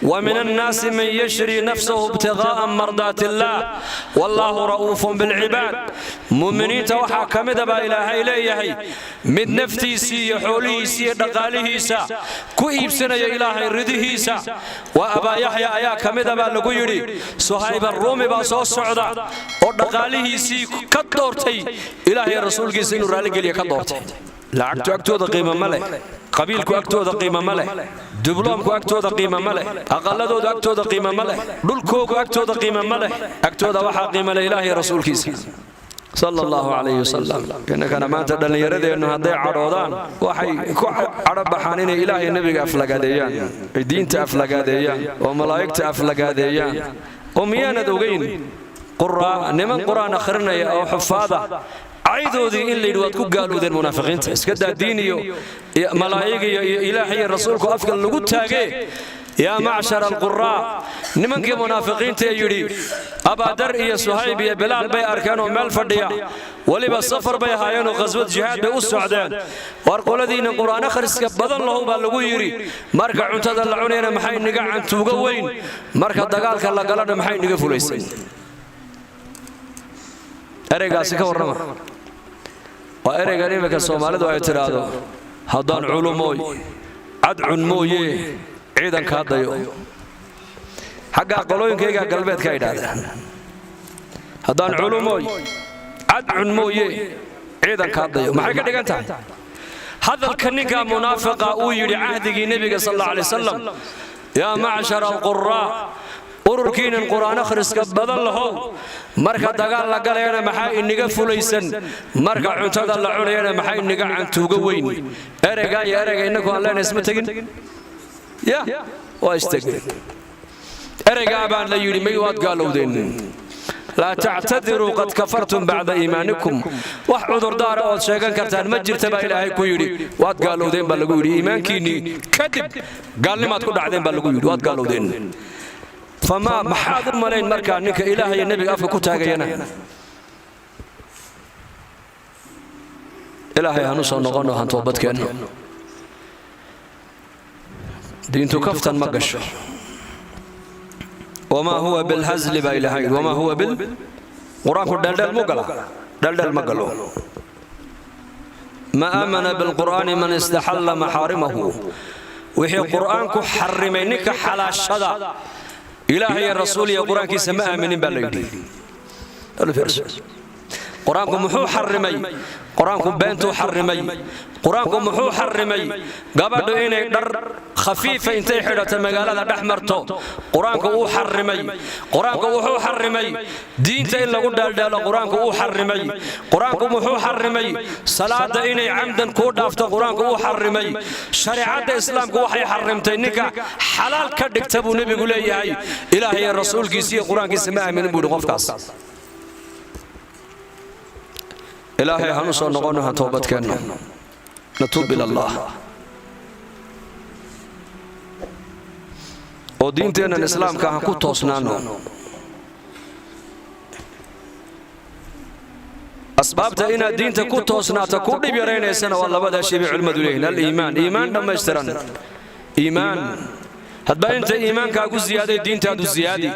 Wa min annaasi man yashrii nafsahu ibtiqaa'a mardaati illaah, wallaahu ra'uufun bilcibaad. Mu'miniinta waxaa ka mida baa Ilaahay leeyahay mid naftiisii iyo xoolihiisa iyo dhaqaalihiisa ku iibsanaya Ilaahay ridihiisa. Waa Abaa Yaxya ayaa ka mida baa lagu yidhi. Suhayb Aruumi baa soo socda oo dhaqaalihiisii ka doortay Ilaahay rasuulkiisa inuu raalligeliya ka doortay. Lacagtu agtooda qiimo ma leh, qabiilku agtooda qiimo ma leh, dibloomku agtooda qiimo ma leh, aqalladoodu agtooda qiimo ma leh, dhulkoogu agtooda qiimo ma leh. Agtooda waxaa qiimo leh Ilaahay rasuulkiisa sala Allahu calayhi wasalam. Innakana maanta dhallinyaradeennu hadday cadhoodaan, waxay ku cadho baxaan inay Ilaahay, Nebiga aflagaadeeyaan, ay diinta aflagaadeeyaan oo malaa'igta aflagaadeeyaan. Oo miyaanad ogeyn quraa niman Qur-aan akhrinaya oo xufaada caydoodii in layidhi waad ku gaalowdeen munaafiqiinta? Iska daa diin iyo malaa'ig iyo Ilaah iyo rasuulku afka lagu taagee. Yaa macshar alquraa, nimankii munaafiqiinta ee yidhi, Abaadar iyo Suhayb iyo Bilaal bay arkeen oo meel fadhiya. Weliba safar bay ahaayeenoo khaswad jihaad bay u socdeen. War qoladiinna Qur'aan akhriska badan lahow, baa lagu yidhi, marka cuntada la cunayna maxay niga cantuuga weyn, marka dagaalka la galana maxay niga fulaysay? Ereygaasi ka warrama. Waa ereygan iminka Soomaalidu ay tidhaahdo, haddaan culumooy cadcun mooye ciidankaa dayo. Xaggaa qolooyinkayga galbeedka idhahdeen, haddaan culumooy cadcun mooye ciidankaa dayo. Maxay ka dhigan tahay hadalka ninka munaafiqa uu yidhi cahdigii Nebiga sal Alla alay wasalam? Yaa macshar alquraa, ururkiinan Qur'aan akhriska badan lahow, marka dagaal la galayana maxaa iniga fulaysan, marka cuntada la cunayana maxaa iniga cantuuga weyn? Ereygaa iyo ereyga innagu aan leenahay isma tegin ya, waa istegeen. Ereygaa baan la yidhi, may waad gaalowdeen, laa tactadiruu qad kafartum bacda iimaanikum. Wax cudurdaara ood sheegan kartaan ma jirta baa Ilaahay ku yidhi. Waad gaalowdeen baa lagu yidhi, iimaankiinnii kadib gaalnimaad ku dhacdeen baa lagu yidhi, waad gaalowdeen. Famaa maxaad u malayn markaa ninka Ilaah iyo Nebiga afka ku taagayana? Ilaahay hanu soo noqonno, han toobadkeenno. Diintu kaftan ma gasho. Wamaa huwa bilhazli baa Ilaahay yidhi. Wamaa huwa bil Qur-aanku dheeldheel mu gala? Dheeldheel ma galo. Ma aamana bilqur'aani man istaxalla maxaarimahu. Wixii Qur'aanku xarimay ninka xalaashada, Ilaah iyo rasuul iyo Qur-aankiisa ma aaminin baa la yidhi. Qur-aanku muxuu xarimay? Qur-aanku beentuu xarimay. Qur-aanku muxuu xarimay? Gabadhu inay dhar khafiifa intay xidhato magaalada dhex marto Qur-aanku uu xarimay. Qur-aanku wuxuu xarimay diinta in lagu dheeldheelo. Qur-aanku uu xarimay. Qur-aanku muxuu xarimay? Salaada inay camdan kuu dhaafto Qur-aanku uu xarimay. Shareecadda Islaamku waxay xarimtay ninka xalaal ka dhigta buu Nebigu leeyahay, Ilaah iyo rasuulkiisa iyo Qur-aankiisa ma aaminin buu yidhi qofkaas. Ilaahay hanu soo noqono, han toobadkeenno, natuub ila Allah, oo diinteennan Islaamka han ku toosnaano. Asbaabta inaad diinta ku toosnaata ku dhib yaraynaysana waa labadaa shay bay culimmadu leeyihin: aliimaan, iimaan dhammaystiran. Iimaan hadba inta iimaankaagu ziyaaday diintaadu ziyaadi.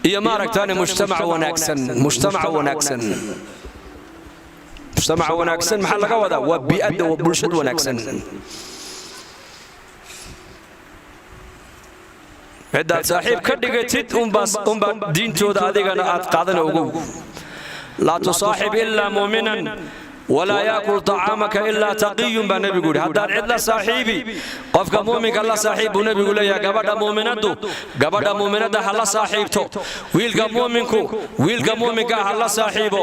Iyo maaragtaane mujtamac wanaagsan. Mujtamaca wanaagsan, mujtamaca wanaagsan maxaa laga wadaa? Waa bii'adda, waa bulshad wanaagsan. Ciddaad saaxiib ka dhigatid unbaa diintooda adigana aad qaadana. Ogow, laa tusaaxib ilaa muuminan walaa yaakul طacaamaka ilaa taqiyun baa Nebigu yidhi. Haddaad cid la saaxiibi, qofka muuminka la saaxiib buu Nebigu leeyahay. Gabadha muuminaddu gabadha muuminadda ha la saaxiibto, wiilka muuminku wiilka muuminka ha la saaxiibo.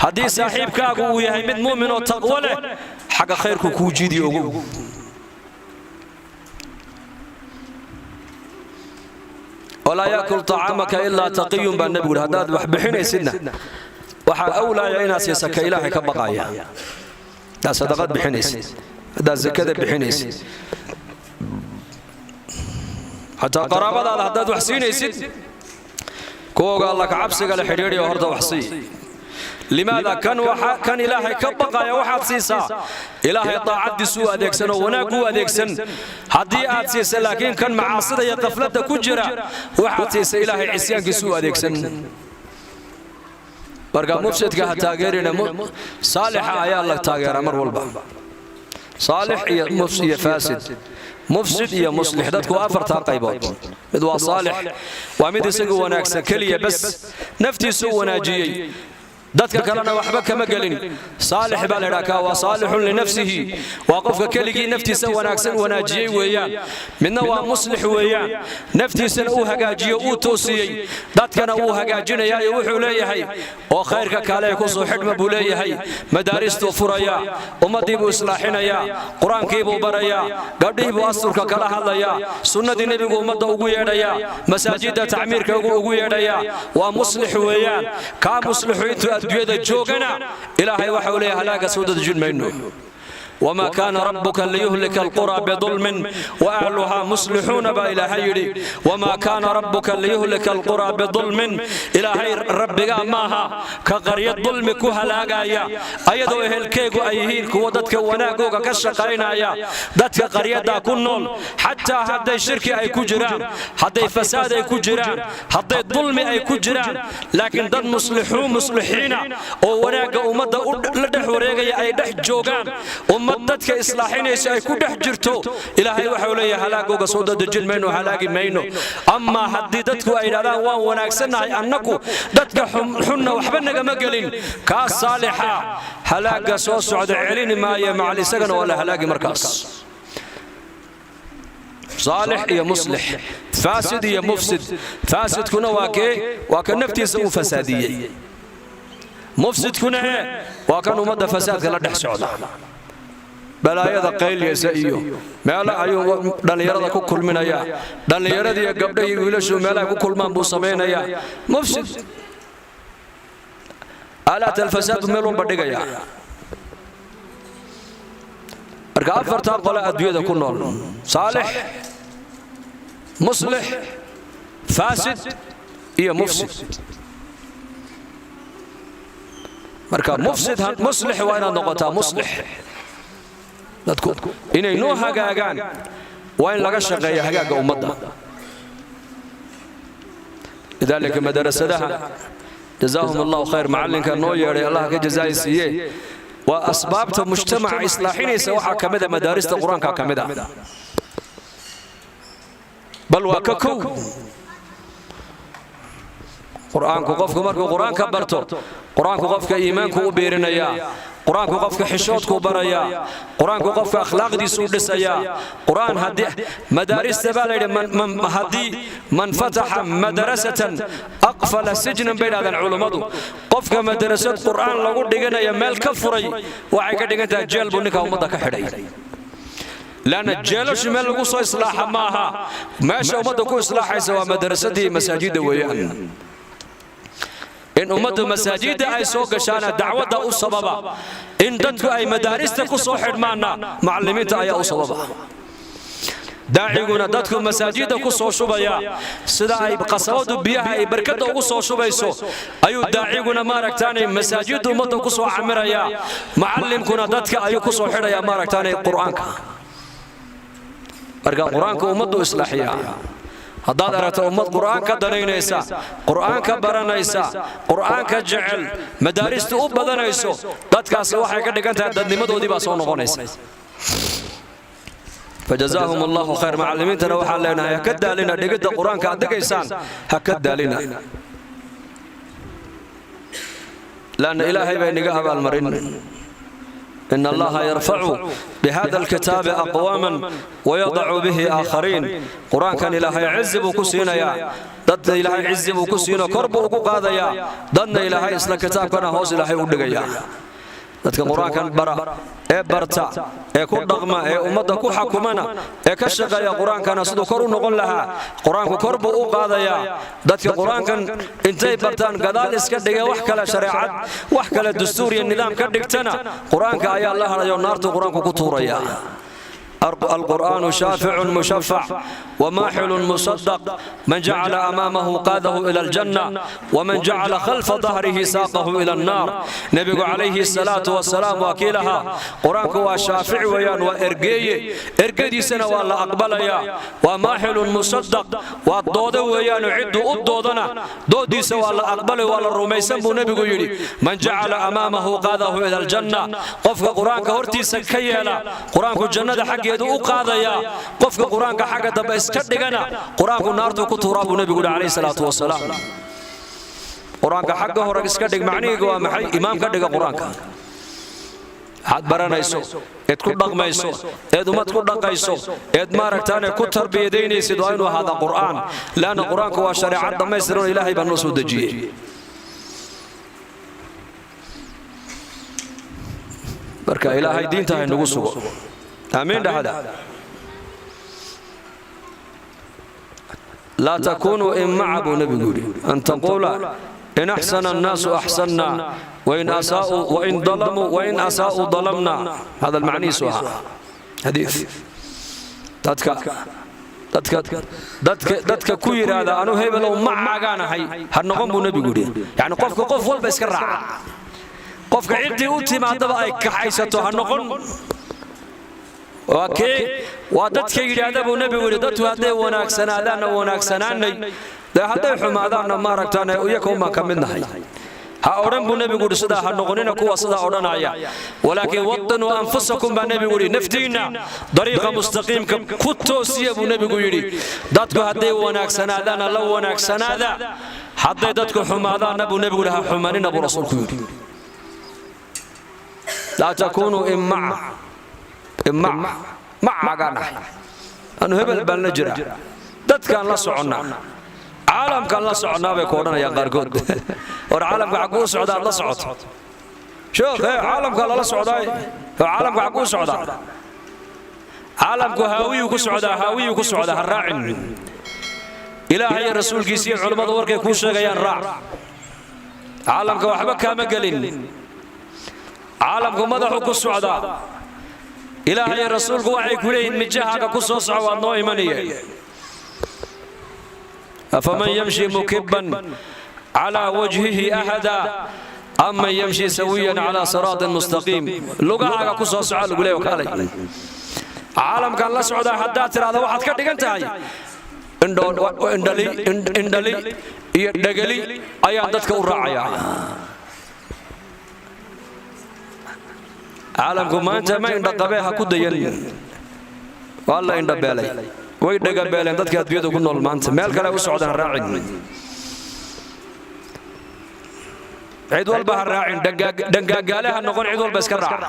Haddii saaxiibkaagu uu yahay mid muumin oo taqwo leh, xagga khayrku kuu jiidiyo, ogow. Walaa yaakul طacaamaka ilaa taqiyun baa Nebigu yidhi. Haddaad wax bixinaysidna, waxaa awlaaya inaad siisa ka Ilaahay ka baqaya. Haddaad sadaqad bixinaysid, haddaad zakada bixinaysid, xataa qaraabadaada haddaad wax siinaysid, kuwoga Alla kacabsiga le xidhiidhiyo horta wax sii. Limaada kan kan Ilaahay ka baqaya waxaad siisaa Ilaahay daacaddiisu u adeegsan oo wanaag u adeegsan haddii aad siisa, laakiin kan macaasida iyo qafladda ku jira waxaad siisa Ilaahay cisyaankiisu u adeegsan. Marka mufsidka ha taageerina, saalixa ayaa la taageeraa mar walba. Saalix iyo iyo faasid, mufsid iyo muslix, dadku waa afartaa qaybood. Mid waa saalix, waa mid isagu wanaagsan keliya, bas naftiisu u wanaajiyey, dadka kalena waxba kama gelin. Saalix baa la idhaha kaa, waa saalixun linafsihi, waa qofka keligii naftiisa wanaagsan wanaajiyey weeyaan. Midna waa muslix weeyaan, naftiisana uu hagaajiyo, uu toosiyey, dadkana uu hagaajinayaa iyo wuxuu leeyahay oo khayrka kale ku soo xidhma buu leeyahay. Madaaristuu furayaa, ummaddii buu islaaxinayaa, qur-aankii buu barayaa, gabdhihii buu asturka kala hadlayaa, sunnadii nebigu ummadda ugu yeedhayaa, masaajidda tacmiirka ugu yeedhayaa. Waa muslix weeyaan. Kaa muslixu intuu adduunyada joogana Ilaahay waxa uu leeyahay halaaga soo dadejin mayno. وما كان ربك ليهلك القرى بظلم وأهلها مصلحون با إلهي يدي. وما كان ربك ليهلك القرى بظلم. إلهي ربك ماها كقرية ظلم كهلاغايا أيضا ehelkeegu ay yihiin kuwa dadka wanaagooga ka shaqaynaya. Dadka qaryada ku nool, xataa hadday shirki ay ku jiraan, hadday fasaad ay ku jiraan, hadday dulmi ay ku jiraan, laakiin dad muslixuun muslixiina oo wanaagga ummadda la dhex wareegaya ay dhex joogaan, ummad dadka islaaxinaysa ay ku dhex jirto, Ilaahay waxau leeyahay halaagooga soo dadejin mayno, halaagi mayno. Amaa haddii dadku ay yidhahdaan waan wanaagsannahay annaku, dadka xunna waxba nagama gelin, kaa saalixa halaagga soo socda celini maayo macal, isagana waa la halaagi markaas. Saalix iyo muslix, faasid iyo mufsid. Faasidkuna waa kee? Waa ka naftiisa uu fasaadiyey. Mufsidkuna ee waa kan ummadda fasaadka la dhex socda, balaayada qaylyaysa iyo meelo ayuu dhallinyarada ku kulminayaa, dhallinyaradiiyo gabdha iyo wiilashu meelaha ku kulmaan buu samaynayaa. Mufsid aalaat alfasaad meel walba dhigaya. Marka afartaa qole adduunyada ku nool: saalix, muslix, faasid iyo mufsid. Marka mufsid, muslix waa inaad noqotaa. Muslix, dadku inay noo hagaagaan waa in laga shaqeeya hagaagga ummadda. Lidaalika madarasadaha, jazaahum Allahu khayr, macallinka noo yeedhay Allah ka jazaa'i siiye, waa asbaabta mujtamaca islaaxinaysa. Waxaa ka mid a madaarista qur-aanka ka mid ah, bal waa ka kow. Qur-aanku, qofku markuu qur-aanka barto, qur-aanku qofka iimaanku u biirinayaa, qur-aanku qofka xishoodkuu barayaa, qur-aanku qofka akhlaaqdiisuu dhisayaa. Qur-aan haddii madaarista baa la yidhi haddii man fataxa madarasatan aqfala sijnan bay dhahdaan culummadu. Qofka madarasad qur'aan lagu dhiganaya meel ka furay waxay ka dhigan tahay jeel buu ninka ummadda ka xidhay, laanna jeelashu meel lagu soo islaaxa maaha. Meesha ummadda ku islaaxaysa waa madarasadii, masaajidda weeyaan. In ummaddu masaajidda ay soo gashaana dacwadda u sababa, in dadku ay madaarista ku soo xidhmaanna macallimiinta ayaa u sababa. Daaciguna dadku masaajidda ku soo shubaya, sida ay qasabadu biyaha ay barkadda ugu soo shubayso ayuu daaciguna maaragtaanay masaajidda ummadda ku soo camiraya. Macallimkuna dadka ayuu ku soo xidhaya maaragtaanay qur-aanka. Marka qur-aanka ummaddu islaaxiyaa. Haddaad aragto ummad qur'aan ka danaynaysa, qur'aanka baranaysa, qur'aanka jecel, madaaristu u badanayso, dadkaasi waxay ka dhigan tahay dadnimadoodii baa soo noqonaysa. Fajazaahum Allahu khayr. Macallimiintana waxaan leenahay ha ka daalina dhigidda qur-aanka aad dhigaysaan, ha ka daalina, laanna Ilaahay baa inaga abaalmarin. إن الله يرفع بهذا الكتاب أقواما ويضع به آخرين. قرآن كان إلهي عز بكسينيا، dadna Ilaahay cizi buu ku siino, kor buu ugu qaadayaa, dadna Ilaahay isla kitaabkana hoos Ilaahay u dhigayaa. Dadka qur-aankan bara ee barta ee ku dhaqma ee ummadda ku xakumana ee ka shaqeeya qur-aankana siduu kor u noqon lahaa, qur-aanku kor buu u qaadayaa. Dadka qur-aankan intay bartaan gadaal iska dhigee wax kale shareecad, wax kale dastuur iyo nidaam ka dhigtana, qur-aanka ayaa la hadhayo, naartuu qur-aanku ku tuuraya. Alqur'aanu shaaficun mushafac wamaaxilun musadaq, man jacala amaamahu qaadahu ila aljanna, waman jacala khalfa dahrihi saaqahu ila annaar. Nebigu calayhi salaatu wasalaam waa kii lahaa: Qur-aanku waa shaafic weeyaan, waa ergeeye, ergadiisana waa la aqbalayaa. Waa maaxilun musadaq, waa doodo weeyaanu, cidduu u doodana doodiisa waa la aqbalay, waa la rumaysan buu nebigu yidhi. Man jacala amaamahu qaadahu ila aljanna, qofka Qur-aanka hortiisa ka yeela, Qur-aanku jannada xaggeedu u qaadayaa. Qofka Qur-aanka xagga dambe iska dhigana, Qur-aanku naartuu ku tuuraa buu nebigu yidhi calayhi salaatu wasalaam. Qur-aanka xagga hore iska dhig macnihiiga waa maxay? Imaam ka dhiga Qur-aanka. Waxaad baranayso eed ku dhaqmayso, eed ummad ku dhaqayso, eed maaragtaane ku tarbiyadaynaysid, waa inuu ahaadaa Qur'aan, leanna Qur-aanku waa shareecad dhammaystiran oo Ilaahay baa noo soo dejiyey. Marka Ilaahay diinta haynagu sugo. Aamiin dhahda. Laa takunuu immaca buu nebigu yidhi, an taquula in axsana annaasu axsanna, wain asaa'uu wain dalamuu wain asaa'uu dalamna. Hadal macnihiisu ahaa xadiis. Dadka dadka dadka dadka ku yidhaahda anu hebelow macagaan ahay ha noqon buu nebigu yidhi. Yacni qofka qof walba iska raaca, qofka ciddii u timaadaba ay kaxaysato ha noqon. Waa kee? Waa dadka yidhaahda buu nebigu yidhi: dadku hadday wanaagsanaadaanna wanaagsanaanay, dee hadday xumaadaanna maaragtaan iyaka umaan ka mid nahay ha odhan buu nebigu yidhi. Sidaa ha noqonina kuwa sidaa odhanaya. Walaakiin watinuu anfusakum baa nebigu yidhi, naftiinna dariiqa mustaqiimka ku toosiya buu nebigu yidhi. Dadku hadday wanaagsanaadaanna la wanaagsanaada, hadday dadku xumaadaanna buu nebigu yidhi ha xumanina buu rasuulku yidhi. Laa takuunuu immaca, immac macagaan ahay, anu hebel baan la jiraa, dadkaan la soconnaa, caalamkaan la soconnaa bay ku odhanayaan qaarkood. War caalamka xagguu u socdaa aad la socoto, sheekh? Hee, caalamkaa lala socdaay oo caalamka xagguu u socdaa? Caalamku haawiyuu ku socdaa, haawiyuu ku socdaa. Ha raacin. Ilaahay iyo rasuulkiisa iyo culummadu warkay kuu sheegayaan raac. Caalamka waxba kaama gelin. Caalamku madaxu ku socdaa. Ilaahay iyo rasuulku waxay ku leeyihin mijahaaga ku soo soco, waad noo imanaya. Afaman yamshi mukibban calaa wajhihi ahdaa aman yamshi sawiyan calaa siraatin mustaqiim. Lugahaaga ku soo soco lagu leeyo. Kaalay, caalamkan la socdaa haddaad tidhaahdo, waxaad ka dhigan tahay indhali iyo dhegeli ayaan dadka u raacayaa. Caalamku maanta ma indhaqabee, ha ku dayan. Waa la indhabeelay, way dhagabeeleen dadka adduunyada ku nool maanta. Meel kale u socdaan ha raacin, cid walba ha raacin, dhangaagaale ha noqon, cid walba iska raac.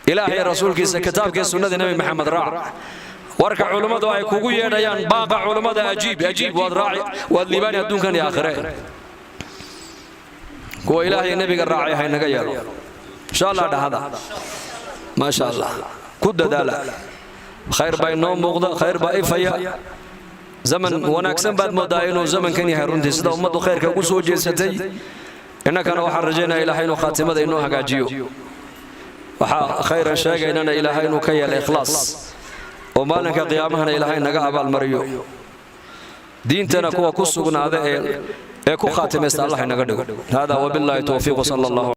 Ilaahay, rasuulkiisa, kitaabkii sunnada Nebi Maxamed raac. Warka culummadu ay kugu yeedhayaan, baaqa culummada ajiib, ajiib, waad raaci, waad liibaani adduunkan iyo aakhire. Kuwa Ilaahay nebiga raacay haynaga yeelo, insha Allah dhahada. Maasha Allah, ku dadaala. Khayr baa inoo muuqda, khayr baa ifaya. Zaman wanaagsan baad moodaa inuu zamankan yahay runtii, sida ummaddu khayrka ugu soo jeesatay. Innakana waxaan rajaynaya Ilahay inuu khaatimada inoo hagaajiyo. Waxaa khayran sheegaynana Ilaahay inuu ka yeela ikhlaas, oo maalinka qiyaamahana Ilaahay naga abaalmariyo. Diintana kuwa ku sugnaada ee ku khaatimaysta Allah inaga dhigo. Hada wabillahi towfiiq, sala allahu.